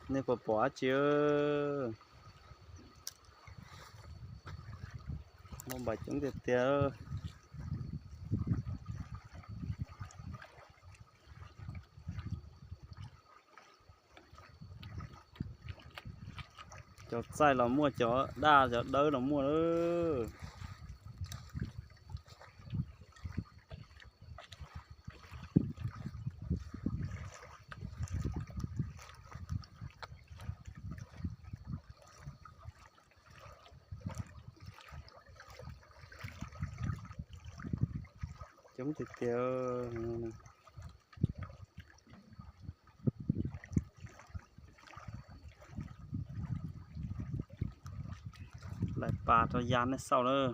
Nej puas pom dab tsi? Muaj npaum coob tiag tiag. Cov txaij los muaj, cov daj cov dawb los muaj lawm. Coob tiag tiag. Lais pas rau ya nej xauj lawm.